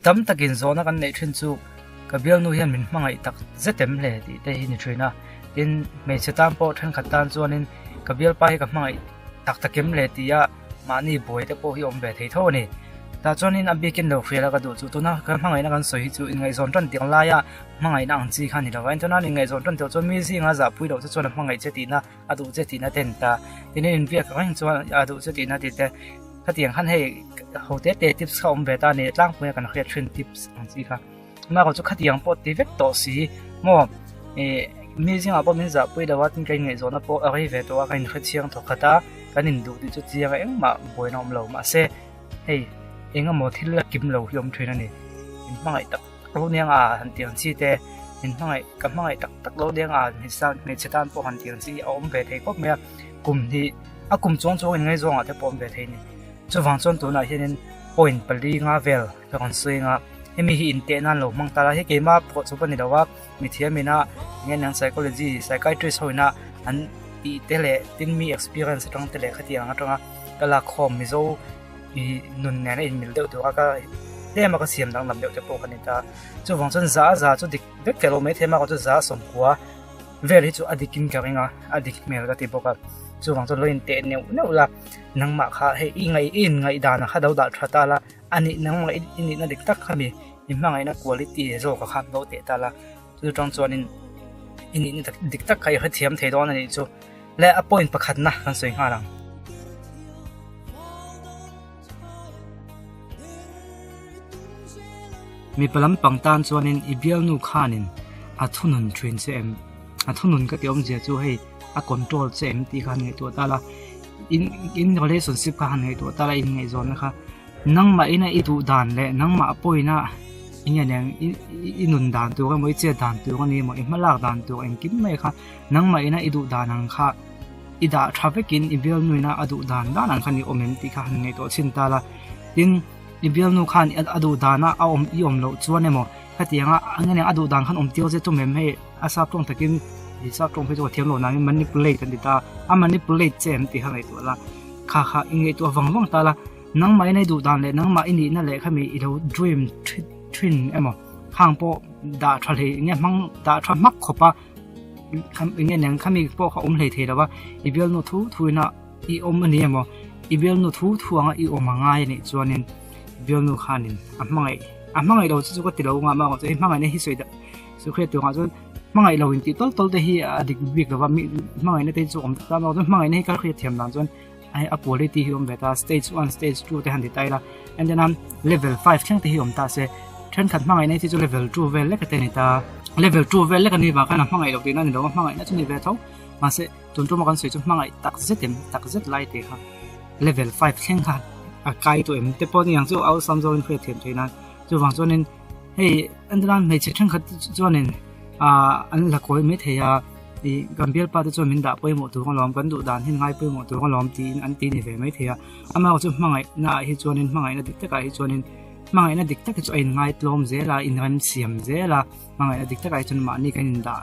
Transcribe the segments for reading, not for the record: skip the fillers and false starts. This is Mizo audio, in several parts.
Tam takin zawhna kan neih thin chu ka bialnu hian min hmangaih tak zet em hle tih te hi ni thin a. Tin, hmeichhe tan pawh thenkhat tan chuanin ka bialpa hi ka hmangaih tak tak em le tia mahni buai te pawh hi awm ve thei tho a ni. Tah chuanin a bikin lo hrial a ka duh chu tuna kan hmangaihna kan sawi hi chu inngaihzawn tan tiang laia hmangaihna ang chi kha a ni lo va. Engtin nan inngaihzawn tan tawh chuan mi zinga zahpui loh te chuan a hmangaih che tihna a duh che tihna te an ta. Tin, in inbiak reng chuan a duh che tihna tih te khatiang khan hei ho te te tips kha awm ve ta a ni tlangpuia kan hriat thin tips ang chi kha. Amaherawhchu chu khatiang pawh ti vek tawh si maw ih mi zingah pawh min zahpui lo a tin ka inngaihzawnna pawh a rei ve tawh a ka inhrechiang thawk khat a kan induh tih chu chiang a engmah buaina awm lo mahse hei eng emaw thil la kim lo hi awm thin a ni in hmangaih tak tak lo nia a han tih ang chi te in hmangaih ka hmangaih tak tak lo nia a hmeichhe tan pawh han tih ang chi a awm ve thei khawp mai a kum hnih a kum chuang chuang inngaihzawngah te pawh awm ve thei a ni chuvang chuan tunah hianin point pali nga vel. Ka rawn sawi anga hemi hi inteh nan lo hmang ta la hei keimah pawh chu ka ni lo a mithiam ina enge niang psychology psychiatrist ho ina an tih te leh tin mi experience atang te leh khatiang atanga ka lak khawm mizo ih nun nena inmil deuh tur a ka tlem a ka siam danglam deuh te pawh ka ni ta chuvang chuan za za chu dik vek teh lo maithei a mah chu za sawmkua vel hi chu a dik in ka ring a a dik hmel ka ti bawk a chuvang chuan lo inteh neuh neuh la nangmah kha hei i ngaih i inngaihdan kha lo dah tha ta la. A nih nangmah i nihna dik tak kha mi i hmangaihna quality zawk a kha lo teh ta la chu tang chuanin i nihna dik tak kha i hrethiam thei dawn a nih chu le a point pakhatna kan sawi nghal ang. Mipa lampang tan chuanin i bialnu khanin a thunun thin che em a thunun ka tih awmzia chu hei a control che em tih kha han ngaihtuah ta la. In in relationship kha han ngaihtuah ta la in ngaihzawnna kha nangmah ina i duh dan leh nangmah pawhina eng nge i i nun dan tur emaw i chet dan tur a ni emaw i hmalak dan tur engkim mai kha nangmah ina i duh dan ang kha i dah tha vekin i bialnu ina a duh dan dan ang khan i awm em tih kha han ngaihtuah chhin ta la tin i bialnu khan a duh dana a awm i awm loh chuan emaw khatianga eng nge a duh dan khan awm tir che tum em hei a sap tawng takin i sap tawng phei chu ka thiam lo nangin manipulate an ti ta a manipulate che em tih kha ngaihtuah la kha kha i ngaihtuah vang vang ta la nangmah in a i duh dan leh nangmah i nihna leh khami i lo dream thin emaw khang pawh dah tha hlei eng nge hmang dah tha hmak khawp a eng nge neng khami pawh kha awm hlei thei lo va i bialnu thu thu ina i awm a ni emaw i bialnu thu thu anga i awm a ngai a nih chuanin bialnu khanin a hmangaih a hmangaih lo chu chu ka ti lo nga mah chu hei hmangaihna hi sawi dah chu hriat tur ah chuan hmangaih lo in tih tawlh tawlh te hi a dik bik lo va mi hmangaihna te chu awm ta mah chuan hmangaihna hi ka hriat thiam dan chuan hei a quality hi awm ve ta stage one stage two te han ti ta ila and then level 5 thleng te hi awm ta se thenkhat hmangaihna hi chu level 2 vel lek te ni ta level 2 vel lek ani vang khan a hmangaih lo tihna a ni lo a hmangaihna chu ni ve tho mahse Tun tuma kan sawi chu hmangaih tak zet em tak zet lai te kha level 5 thleng kha a kai tawh em te pawh ni ang chu awlsam zawkin hriat thiam theih nan chuvang chuanin hei entirnan hmeichhe thenkhat chuanin ah an la kawi mai thei a ih kan bialpa te chuan min dah pawimawh tur alawm kan duh dan hi ngai pawimawh tur alawm tiin an ti ni ve mai thei a amaherawhchu chu hmangaihna ah hi chuanin hmangaihna dik takah hi chuanin hmangaihna dik tak hi chu a inngai tlawm zel a inremsiam zel a. Hmangaihna dik takah hi chuan mahni kan indah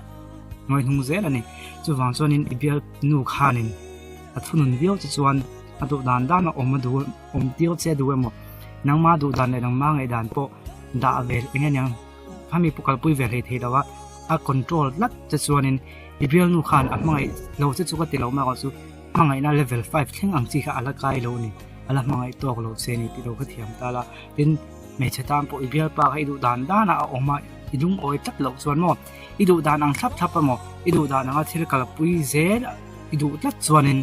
ngawi hnung zel a ni. Chuvang chuanin i bialnu khanin a thunun viau che chuan a duh dan dan a awm a duh awm tir che a duh emaw nangma duh dan leh nangma ngaihdan pawh dah ve eng nge niang khami pawh kalpui ve hlei thei lo a, a control tlat che chuanin i bialnu khan a hmangaih lo che chu ka ti lo mai erawh chu hmangaihna level 5 thleng ang chi kha a la kai lo a ni, a la hmangaih tawk lo che a ni tih lo kha thiam ta la. Tin, hmeichhe tan pawh i bialpa kha i duh dan dan ah a awm a, i lungawi tlat loh chuan maw i duh dan ang thlap thlap emaw i duh dan anga thil kalpui zel i duh tlat chuanin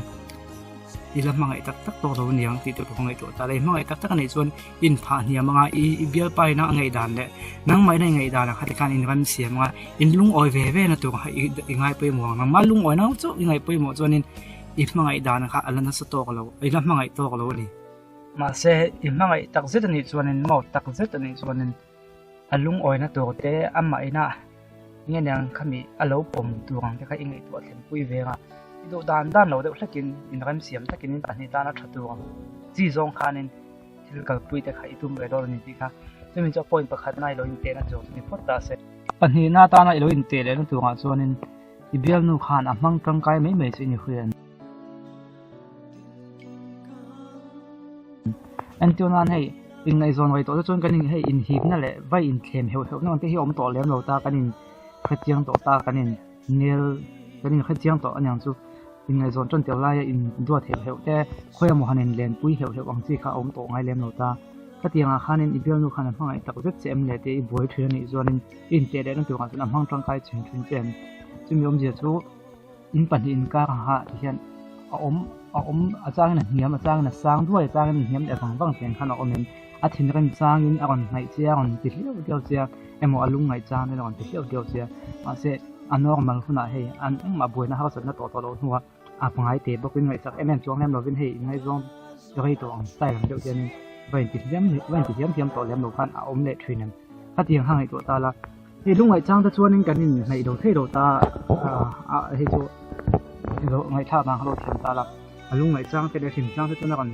i la hmangaih tak tak tawk lo aniang tih te pawh ka ngaihtuah ta la, i hmangaih tak tak anih chuan i inphah hniam anga i i bialpa ina a ngaihdan leh nangmah ina i ngaihdan ang kha tikhan in ram siam anga in lungawi ve ve na tur kha i i ngaipawimawh ang nangmah lungawi na chauh i ngaihpawimawh chuanin i hmangaih dan kha a la nasa tawk lo i la hmangaih tawk lo a ni. Mahse, i hmangaih tak zet anih chuanin maw tak zet anih chuanin a lungawina tur te amah ina nge niang khami a lo pawm tur ang te kha i ngaihtuah thlenpui ve ang a, i duh dan dan lo deuh hlekin inremsiam takin in pahnih tana tha tur ang chi zawng khanin thil kalpui te kha i tum ve dawn a ni tih kha chumi chu a point pakhatna i lo intehna tur chu ni phawt ta se. Pahnihna atana i lo inteh lehna turah chuanin i bialnu khan a hmang tangkai mai mai chu i ni hui a ni. Entir nan hei. Inngaihzawn rei tawh te chuan kan in hei inhipna leh vai inthlem heuh heuh na ang te hi a awm tawh lem lo ta kan in hrechiang tawh ta kan in nel kan in hrechiang tawh aniang chu inngaihzawn tan tel laia in duat heuh heuh te khawi emaw han in lenpui heuh heuh ang chi kha a awm tawh ngai lem lo ta. Khatiangah khanin i bialnu khan a hmangaih tak zet che em le tih i buai thin a nih chuanin i inteh lehna turah chuan a hmang tangkai chhin thin che em. Chumi awmzia chu in pahnih inkar ang ha ti hian a awm a awm a changin a hniam a changin a sang duai a changin a hniam leh vang vang tiang khan a awm em. A thinrim changin a rawn hnaih che a rawn ti hliau hliau che a emaw a lungngaih changin a rawn ti hliau hliau che a mahse a normal hunah hei an engmah buaina harsatna tawh tawh loh hnuah A pangai teh bawkin ngaihsak em em chuang lem lovin hei inngaihzawng rei tawh ang style ang deuh hianin va inti hliam va inti hliam hliam tawh lem lo khan a awm leh thin em. Khatiang kha ngaihtuah ta la, hei lungngaih chang te chuanin kan inhnaih lo thei lo ta a hei chu ngaihthlak dan kha lo thiam ta la, a lungngaih chang te leh hlim chang te chuan a rawn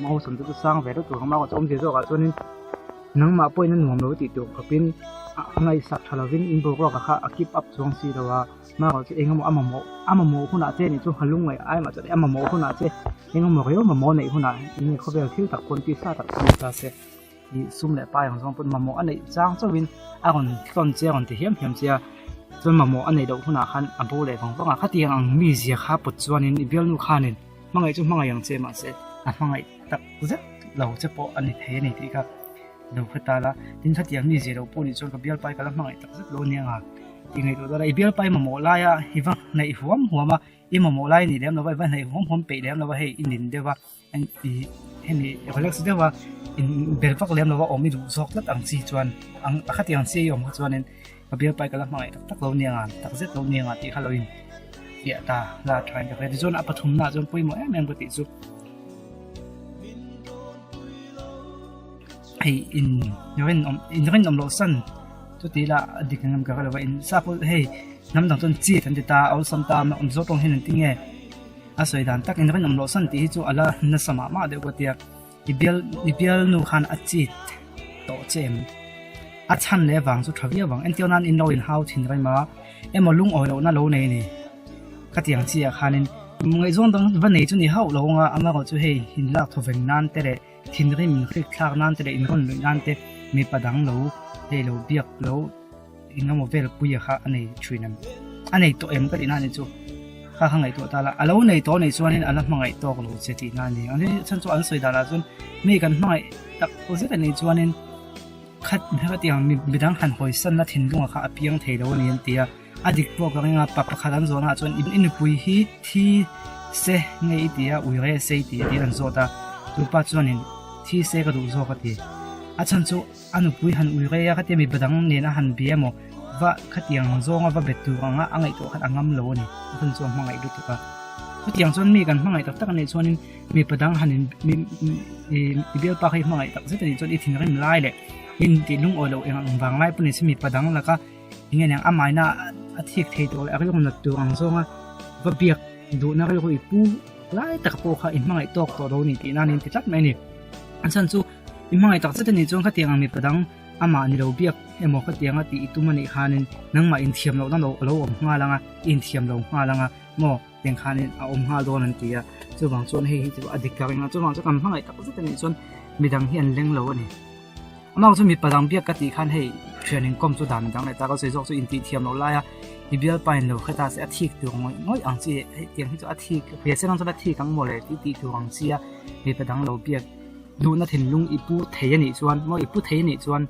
mawsam te chu sang ve deuh tur ang a, awmzia zawkah chuanin nangmah pawhin a nuam lo tih tur khawpin a ngaihsak tha lovin in boruak kha a keep up chuang si lo a. Hmarawh chu engemaw a mamawh a mamawh hunah che nih chu ha lungngaih ai mah chuan a mamawh hunah che engemaw reu mamawh neih hunah enge khawvel thil tak pawn tisa tak pawn ni ta se ih sum leh pai ang zawng pawn mamawh a neih chang chauhin a rawn tlawn che a rawn ti hiam hiam che a chuan mamawh a neih loh hunah khan a bo leh vang vang a khatiang ang mizia kha pawt chuanin i bialnu khanin hmangaih chu hmangaih ang che mahse a hmangaih tak zet lo che pawh a ni thei a ni tih kha lo hre ta la tin khatiang mizia lo pawh nih chuan ka bialpai ka la hmangaih tak zet lo ania nga. Ti ngaihtuah dawn a, i bialpa i mamawh laia i va hnaih huam huam a, i mamawh lai a nih lem lova i va hnaih huam huam peih lem lova hei i nin deuh a, i hemi relax deuh a in bel vak lem lova awm i duh zawk tlat ang chi chuan ang khati ang chi i awm kha chuanin ka bialpa i ka la hmangaih tak tak lo nia nga tak zet lo nia nga tih kha lo in fiah ta la tha in ka hria tichuan a pathumna ah chuan pawimawh em em ka tih chu hei in rinawm in rinawm loh san. Chuti lah a dik ang em ka hrelo a in sa pawh hei hnam dang chuan chit an ti ta a awlsam ta a awm zawk tawng hian engtin nge a sawi dan tak in rinawm loh san tih hi chu a la nasa mah mah deuh ka tia i bial i bialnu khan a chit tawh che em a chhan leh vang chu tha viau vang entir nan in lo in hau thin rem a emaw lungawi lohna lo nei a ni khatiang chiah khanin ngaihzawn dang va nei chu ni hauh lo ang a amaherawh chu hei in lak thawveng nan te leh. Thinrim in hrik thlak nan te leh in rawn luih nan te mipa dang lo hei lo biak lo engemaw vel puia kha a nei thin em? A nei tawh em ka tihna a ni chu kha kha ngaihtuah ta la a lo nei tawh anih chuanin a la hmangaih tawk lo che tihna a ni ang chhan chu an sawi danah chuan mi kan hmangaih tak zet anih chuanin khat hetiang midang han hawisanna thinlunga kha a piang thei lo a ni an ti a. A dik pawh ka ring a, pa pakhat an zawhna ah chuan i nupui hi thi se nge i ti a, ui re se i ti a tiin an zawt a, chu pa chuanin thi se ka duh zawk a ti. A chhan chu a nupui han ui rei a, khatia mipa dang nen a han bia emaw va khatiang zawnga va bet tur anga a ngaihtuah khan a ngam lo a ni, a chhan chu a hmangaih lutuk a. Chutiang chuan mi kan hmangaih tak tak a nih chuanin mipa dang han in i bialpa kha i hmangaih tak zet a nih chuan i thinrim lai leh i intih lungawi loh eng ang vang lai pawh ni se mipa dang laka Enge niang a maina a thik thei tawh leh a rilru nat tur ang zawnga va biak duhna rilru i pu lai tak pawh kha i hmangaih tawk tawh lo a ni tih nan in ti tlat mai a ni. A chhan chu i hmangaih tak zet a nih chuan khatiang ang mipa dang amah ni lo biak emaw khatianga tih i tum a nih khanin nangmah inthiam lohna lo a lo awm nghal ang a, i inthiam lo nghal ang a maw tiang khanin a awm nghal dawn an ti a. Chuvang chuan hei hi chu a dik ka ring a, chuvang chu kan hmangaih tak zet a nih chuan midang hi an leng lo a ni. Amah chu mipa dang biak ka tih khan hei thian inkawm chu dan dang leh ta ka sawi zawk chu intih thiam loh lai a i bialpa in lo hre ta se a thik tur ngawih ngawih ang chi hei tiang hi chu a thik hria se chuan a thik ang maw le tih tih tur ang chi a mipa dang lo biak duhna thinlung i pu thei a nih chuan maw i pu thei a nih chuan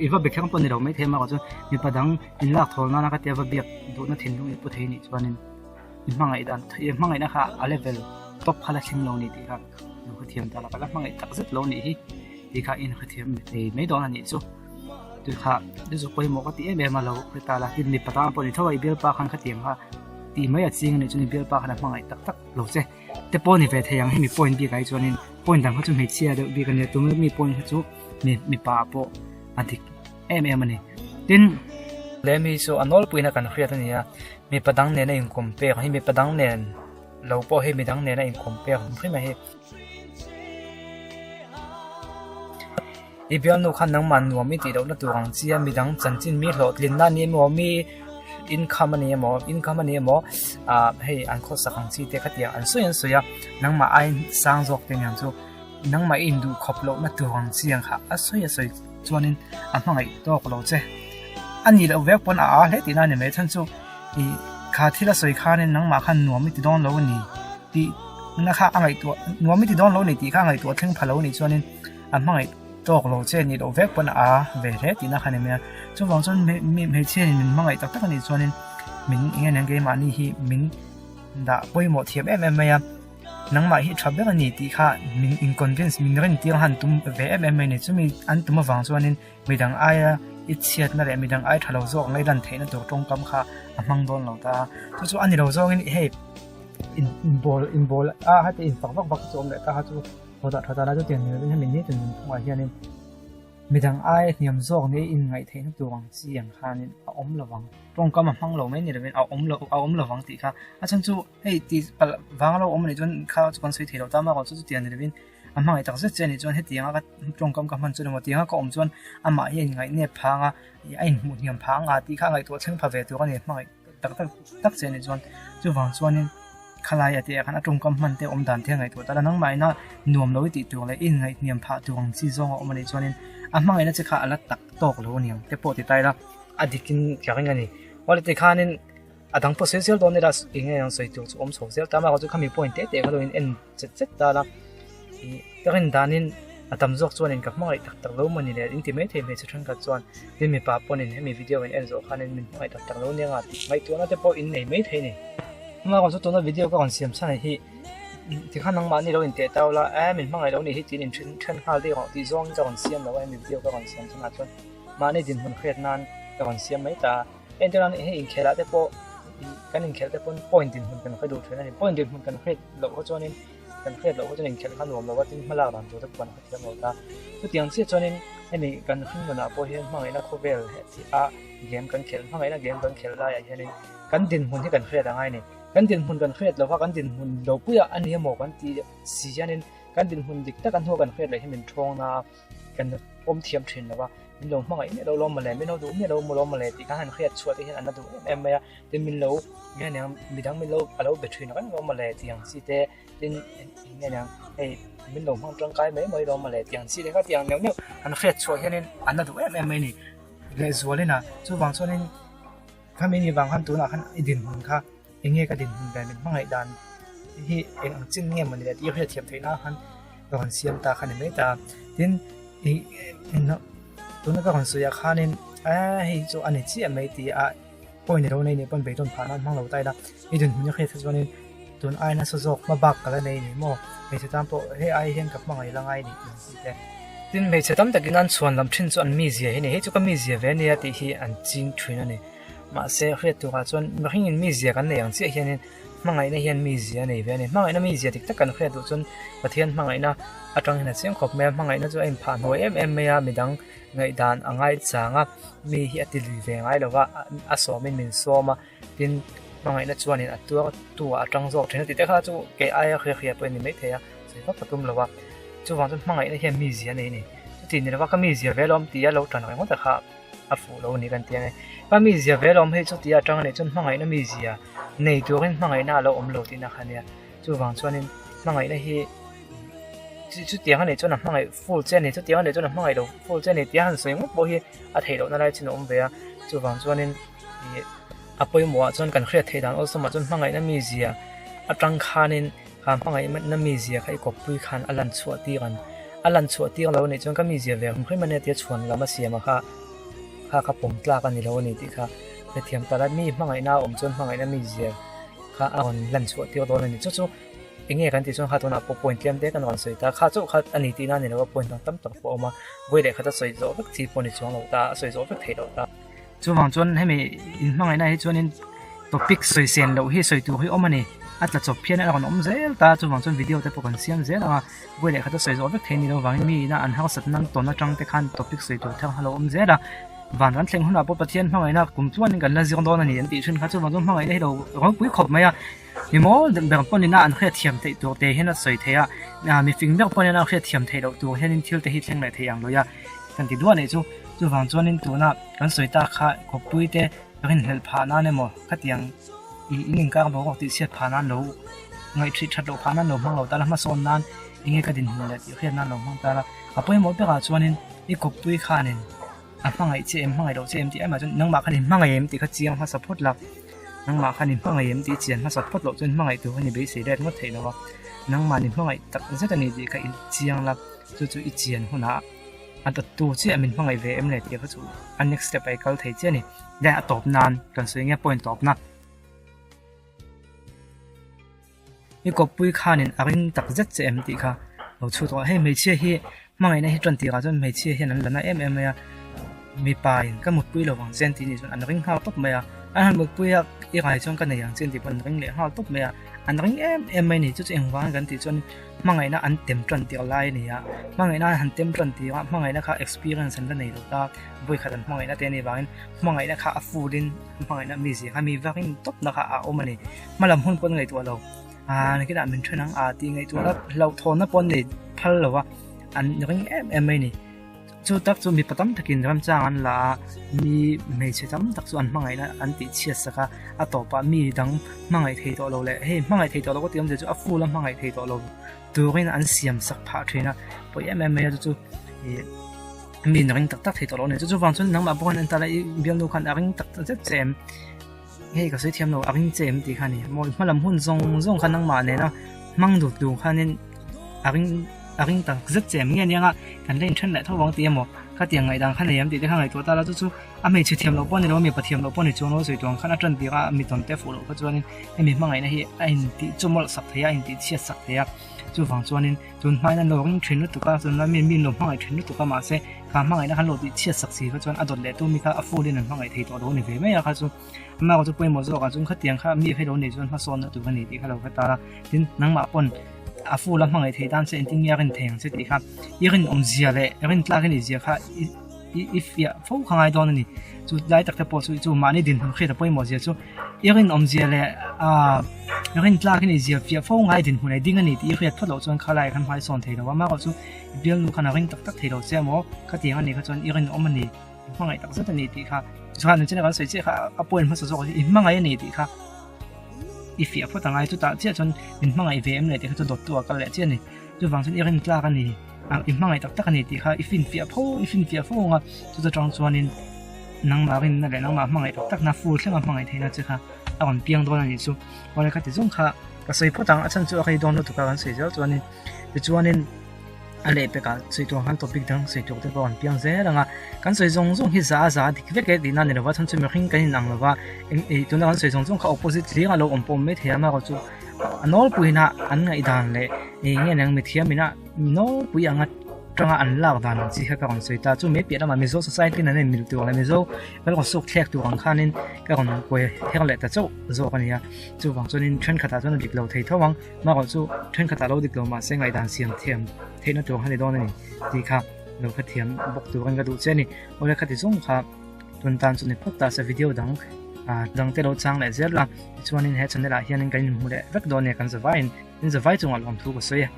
i va be kher pawh a ni lo maithei amaherawh chu mipa dang inlak thawl nana ka tia va biak duhna thinlung i pu thei a nih chuanin i hmangaih dan i hmangaihna kha a level top kha la thleng lo a ni tih kha. Lo hrethiam ta la ka la hmangaih tak zet lo nih hi tih kha in hrethiam thei mai dawn a nih chu tui kha chu chu pawimawh ka ti em em a lo hre ta la tin mipa tan pawh ni tho a i bialpa khan khatiang kha tih mai a ching a nih chuan i bialpa khan a hmangaih tak tak lo che te pawh ni ve thei ang hemi point bik ah hi chuanin point dang kha chu hmeichhia deuh bik a nia tuna mi point kha chu mi mipa ah pawh a dik em em a ni tin leh mi chu a nawlpuiin a kan hriat a ni a mipa dang nena inkawm pek hi mipa dang nen. Lo pawh hi midang nena inkawm pek ang hrim a hi. I bialnu khan nangmah nuam i tih lohna tur ang chi a midang chanchin mi hlawhtlinna a ni emaw mi income a ni emaw income a ni emaw ah hei an khawsak ang chi te khatiang an sawi an sawi a nangmah aiin sang zawk te aniang chu. nangmah i induh khawp lohna tur ang chi ang kha a sawi a sawi chuanin a hmangaih tawk lo che. A nih loh vek pawn a aa hle tihna a ni mai chhan chu ih kha thil a sawi khanin nangmah khan nuam i ti dawn lo a ni tih na kha a ngaihtuah nuam i ti dawn lo a ni tih kha a ngaihtuah thleng pha lo a nih chuanin a hmangaih tawk lo che nih loh vek pawn a aa ve hle tihna kha a ni mai a. Chuvang chuan hmeichhia in min hmangaih tak tak a nih chuanin min eng nge keimahni hi min dah pawimawh thiam em em mai a. Nangmah hi tha ber a ni tih kha min in convince min rin tir han tum ve em em mai a ni. Chumi an tum avang chuanin midang aia i chhiatna leh midang ai tha lo zawk ang i lan theihna tur tawngkam kha a hmang dawn lo ta a. Chu chu a ni lo zawngin hei inbawl inbawl a heti infak vak vak chu awm leh ta kha chu haw dah tha ta la chutiang ni lovin hemi nitin nunphungah hianin Midang ai hniam zawk nia i inngaih theihna tur ang chi ang khanin a awm lo vang. Tawngkam a hmang lo mai ni lovin a awm lo a awm lo vang tih kha a chhan chu hei ti palh vang lo awm a nih chuan kha chu kan sawi thei lo ta mak chu chutiang ni lovin a hmangaih tak zet che a nih chuan hetianga ka tawngkam ka hman chuan emaw tianga ka awm chuan amah hi a inngaih nep phang a a inhmuh hniam phang a tih kha a ngaihtuah thleng pha ve tur a ni hmangaih tak tak tak che a nih chuan chuvang chuanin Khalai a tih ah khan a tawngkam hman te awm dan te a ngaihtuah ta la, nangmah ina nuam lo i tih tur leh i inngaihhniam phah tur ang chi zawng a awm a nih chuanin a hmangaihna che kha a la tak tawk lo a niang te pawh ti ta ila a dikin ka ring a ni. Awle tikhanin a dang pawh sawi zel dawn ila eng nge ang sawi tur chu awm chho zel ta amaherawhchu khami point te te kha lo in en chet chet ta la ih ka rin danin a tam zawk chuanin ka hmangaih tak tak lo maw ni le in ti maithei hmeichhe thenkhat chuan tin mipa pawnin hemi video in en zawh khanin min hmangaih tak tak lo nia nga tih ngaihtuahna te pawh in nei maithei a ni. Hma chu tuna video ka rawn siam chhan hi tikhan nangmahni lo inteh tau la e min hmangaih lo nih hi tiin in then then nghal daih rawh tih zawngin ka rawn siam lo a hemi video ka rawn siam chhanah chuan mahni dinhmun hriat nan ka rawn siam mai ta a entir nan hei inkhelh ah te pawh kan inkhelh te pawn point dinhmun kan hre duh thin a ni point dinhmun kan hriat loh kha chuanin kan hriat loh kha chuan inkhelh kha nuam lo a tin hmalak dan tur te pawh kan hrethiam lo ta chutiang chiah chuanin hemi kan hringnunah pawh hian hmangaihna khawvel a game kan khelh hmangaihna game kan khelh laiah hianin Kan dinhmun hi kan hriat a ngai a ni. Kan dinhmun kan hriat lova kan dinhmun lo puiah a ni emaw kan ti si hianin kan dinhmun dik tak a hnu kan hriat leh hi min thawng na kan awm thiam thin lova min lo hmangaih miah lo lawm mawle min lo duh miah lo maw lawm mawle tih kha han hriat chhuah te hian an la duh em em mai a tin min lo nge niang midang min lo a lo be thin reng lawm mawle tih ang chi te tin nge niang hei min lo hmang tangkai mai mai lawm mawle tih ang chi te kha tih ang neuh neuh han hriat chhuah hianin an la duh em em mai a ni lehzualin a chuvang chuanin. Khami ni vang khan tunah khan i dinhmun kha eng nge ka dinhmun ve min hmangaih dan hi eng ang chin nge mawni le tih hriat thiam theih nan khan ka rawn siam ta kha ni mai ta. Tin ih tuna ka rawn sawi ah khanin eh hei chu a ni chiah mai tih a point ilo nei nih pawn beidawn phah nan hmang lo ta ila i dinhmun i hriat kha chuanin tun ai nasa zawk hma bak ka la nei ni maw hmeichhe tan pawh hei ai hian ka hmangaih la ngai ni tih ang chi te. Tin hmeichhe tam takin an chhuan lam thin chu an mizia hi a ni hei chu ka mizia ve ania tih hi an ching thin a ni mahse hriat turah chuan mihringin mizia kan nei ang chiah hianin hmangaihna hian mizia a nei ve a ni hmangaihna mizia dik tak kan hriat duh chuan Pathian hmangaihna atang hian a chiang khawp mai a hmangaihna chu a inphah hnuai em em mai a midang ngaihdan a ngaichang a mi hi a ti lui ve ngai lo va a sawmin min sawm a. Tin, hmangaihna chuanin a tuar tu ah a tang zawk thin a tih te kha chu kei aia hria hria pawh a ni maithei a, sawi vak ka tum lo a. Chuvang chuan hmangaihna hian mizia a nei a ni. Chuti ni lova ka mizia ve lawm tia lo tan reng ngawt a kha a fuh lo a ni kan ti ang e. Ka mizia ve lawm hei chu tia a tang a nih chuan hmangaihna mizia nei turin hmangaihna a lo awm lo tihna kha a nia. Chuvang chuanin hmangaihna hi chutiang a nih chuan a hmangaih full che a ni, chutiang a nih chuan a hmangaih lo full che a ni tia han sawi ngawt pawh hi a theih lohna lai chin a awm ve a. Chuvang chuanin. Ih a pawimawh ah chuan kan hriat theih dan awlsam ah chuan hmangaihna mizia atang khanin kha hmangaihna mizia kha i kawppui khan a lan chhuah tir ang a lan chhuah tir lo anih chuan ka mizia ve hrim hrim ania tia chhuan lam a siam a kha kha kha pawm tlak a ni lo a ni tih kha hrethiam ta la mi hmangaihna a awm chuan hmangaihna mizia kha a rawn lan chhuah tir dawn a ni chu chu eng nge kan tih chuan kha tunah pawh point tlem te kan rawn sawi ta kha chauh kha a ni tihna a ni lo a point dang tam tak pawh a awm a vawi leh khat a sawi zawh vek chi pawh a ni chuang lo ta a sawi zawh vek theih loh ta. Chuvang chuan hemi inhmangaihna hi chuanin topic sawi sen loh hi sawi tur hi awm a ni. A tla chawp hian a rawn awm zel ta, chuvang chuan video te pawh kan siam zel ang a, vawi leh khata sawi zawh vek thei ni lo vangin mi ina an harsat nan tawn atang te khan topic sawi tur thar a lo awm zel a. Van kan thleng hunah pawh Pathian hmangaihna kum chuanin kan la zir dawn a ni an tih thin kha, chuvang chuan hmangaihna hi lo ropui khawp mai a. Mi mawl ber pawhin ina an hriatthiam theih tur te hian a sawi thei a, mi fing ber pawhin ina hriatthiam theih loh tur hianin thil te hi thleng leh thei ang lawih a kan ti duah neih chu. Chuvang chuanin tuna kan sawi tak kha khawppui te rinhlelh phah nan emaw khatiang ih in inkar boruak tih chhiat phah nan lo ngaihthih that loh phah nan lo hmang lo ta la hmasawn nan enge ka dinhmun leh tih hriat nan lo hmang ta la. A pawimawh berah chuanin i kawppui khanin a hmangaih che em, hmangaih loh che em tih aimah chuan nangmah khan i hmangaih em tih kha chiang hmasa phawt la. Nangmah khan i hmangaih em tih chian hmasa phawt loh chuan hmangaih tur khan i beisei let ngawt theih lo a. Nangmah ni hmangaih tak zet a ni tih kha i chiang la, chu chu i chian hunah a dawttu chiah min hmangaih ve em le tih kha chu a next step ah i kal thei chiah a ni. Then a tawp nan kan sawi nge point tawpna. I kawppui khanin a ring tak zet che em tih kha lo chhut rawh. Hei hmeichhia hi hmangaihna hi tan tirah chuan hmeichhia hian an la na em em mai a, mipa in ka mutpui lo vang che an tih nih chuan an ring nghal tawp mai a, an han mutpui a i rai chuan ka nei ang che an tih pawh an ring leh nghal tawp mai a, an ring em em mai a ni. Chu chu engvang kan tih chuan hmangaihna an tem tan tir lai a ni a, hmangaihna an han tem tan tir a, hmangaihna kha experience an la nei lo ta, vawikhat an hmangaihna te a nih vangin hmangaihna kha a full in hmangaihna mizia kha mi vakin tawpna kha a awm a ni. Hmalam hun pawh an ngaihtuah lo, aaa nakinah min then ang aa tih ngaihtuahna hlauhthawnna pawh an nei phal lo a, an ring em em mai a ni. Chu tak chu mipa tam takin ramchang an la a, mi hmeichhe tam tak chu an hmangaihna an tih chhiat sak a, a tawpah mi dang hmangaih thei tawh lo leh hei hmangaih thei tawh lo ka tih awmzia chu a full a hmangaih thei tawh lo turin an siam sak phah thin a, pawi em em mai a chu chu ih mi in ring tak tak thei tawh lo a ni. Chu chuvang chuan nangmah pawh khan en ta la i bialnu khan a ring tak zet che em? Hei ka sawi thiam lo a ring che em tih kha a ni. Mawi hmalam hun zawng zawng kha nangmah nena hmang dut tur khanin a ring a ring tak zet che em nge aniang a, kan la inthen leh tho vang tih emaw khatiang ngaihdan kha nei em tih te kha ngaihtuah ta la chu chu a hmeichhe thiam loh pawh a ni lo a mipa thiam loh pawh a ni chuang lo sawi tur ang khan a tan tir a mi tawn te fuh loh kha chuanin hemi hmangaihna hi a intih chawmawlh sak thei a a intih chhiat sak thei a chuvang chuanin tun hmain an lo ring thin lutuk a tunlai mi mi an lo hmangaih thin lutuk a mahse kha hmangaihna khan lo tih chhiat sak si kha chuan a dawt leh tu mi kha a full in an hmangaih thei tawh lo a ni ve mai a kha chu amah chu pawimawh zawk ah chuan khatiang kha mi hei lo nei chuan hmasawnna tur a ni tih kha lo hre ta a tin nangmah pawn a full a hmangaih thei tan che engtin nge a rin thei ang che tih kha i rinawmzia leh rintlak i nihzia kha i i fiah fo kha ngai dawn a ni. Chu lai tak te pawh chu chu mahni dinhmun hriat a pawimawh zia chu i rinawmzia leh aaa rintlak i nihzia fiah fo ngai dinhmun ei ding a ni tih i hriat phawt loh chuan khalai khan hmai sawn thei lo a, amaherawh chu i bialnu khan a ring tak tak thei lo che emaw khatiang a nih kha chuan i rinawm a ni, i hmangaih tak zet a ni tih kha chuan engtin kan sawi chiah kha a point hmasa zawk i hmangaih a ni tih kha i fiah phawt a ngai chutah chiah chuan min hmangaih ve em leh tih kha chu dawttu a kal leh chiah a ni. Chuvang chuan i rintlak a ni, i hmangaih tak tak a ni tih kha i finfiah fo, i finfiah fo ang a, chuta tang chuanin nangmah rinna leh nangmah hmangaih tak takna full thlenga hmangaih theihna che kha a rawn piang dawn a nih chu. Awle ka ti zawng kha ka sawi phawt ang, a chhan chu a rei dawn lutuk a kan sawi zel chuanin tichuanin a lehpekah sawi tur ang khan topic dang sawi tur te pawh a rawn piang zel ang a, kan sawi zawng zawng hi za a za a dik vek e tihna a ni lo va, a chhan chu mihring kan inang lo va, eng ih tuna kan sawi zawng zawng kha opposite hlir a lo awm pawh mai thei a, amaherawhchu chu. A nawlpuiin a an ngaihdan leh eng nge nang mithiam ina nawlpui anga tanga an lak dan ang chi kha ka rawn sawi ta chu mai piah lamah Mizo society in an inmil tur leh Mizo kan rawn suk thlek tur ang khanin ka rawn kuai her leh ta chauh zawk a ni a chuvang chuanin thenkhatah chuan a dik lo thei tho ang amaherawh chu thenkhatah lo dik lo mahse ngaihdan siam thiam theihna tur kha a ni dawn a ni tih kha lo hrethiam bawk turin ka duh che a ni awle khati zawng kha. Tun tan chu ni phawt ta se video dang ah dang te lo chang leh zel a tichuanin he channel ah hianin kan inhmu leh vek dawn nia kan zavaiin in zavai chungah lawmthu ka sawi a.